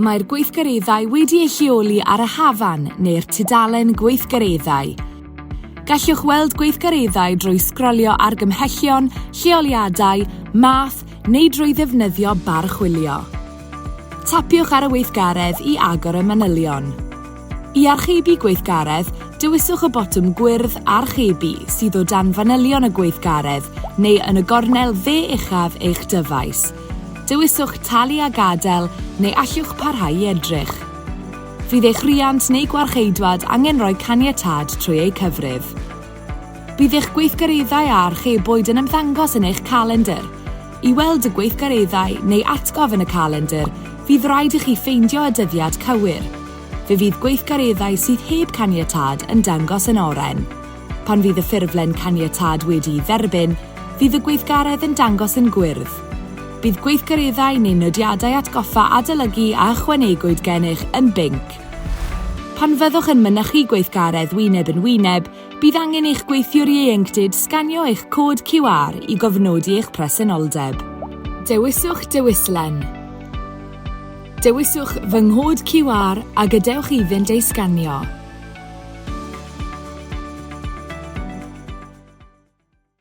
Mae'r gweithgareddau wedi eu lleoli ar y hafan neu'r tudalen gweithgareddau. Gallwch weld gweithgareddau drwy sgrolio argymhellion, lleoliadau, math neu drwy ddefnyddio bar chwilio. Tapiwch ar y weithgaredd i agor y manylion. I archebu gweithgaredd, dewiswch y botwm gwyrdd Archebu sydd o dan fanylion y gweithgaredd neu yn y gornel dde uchaf eich dyfais. Dewiswch Talu a Gadael neu allwch parhau i edrych. Fydd eich rhiant neu gwarcheidwad angen rhoi caniatâd trwy eu cyfrif. Bydd eich gweithgareddau a archebwyd yn ymddangos yn eich calendr. I weld y gweithgareddau neu atgof yn y calendr, fydd raid i chi ffeindio y dyddiad cywir. Fe fydd gweithgareddau sydd heb caniatâd yn dangos yn oren. Pan fydd y ffurflen caniatâd wedi'i dderbyn, fydd y gweithgaredd yn dangos yn gwyrdd. Bydd gweithgareddau neu nodiadau atgoffa adolygu a ychwanegwyd gennych yn binc. Pan fyddwch yn mynychu gweithgaredd wyneb yn wyneb, bydd angen i'ch gweithiwr ieuenctid sganio eich cod QR i gofnodi eich presenoldeb. Dewiswch dewislen. Dewiswch Fy nghod QR a gadewch iddynt ei sganio.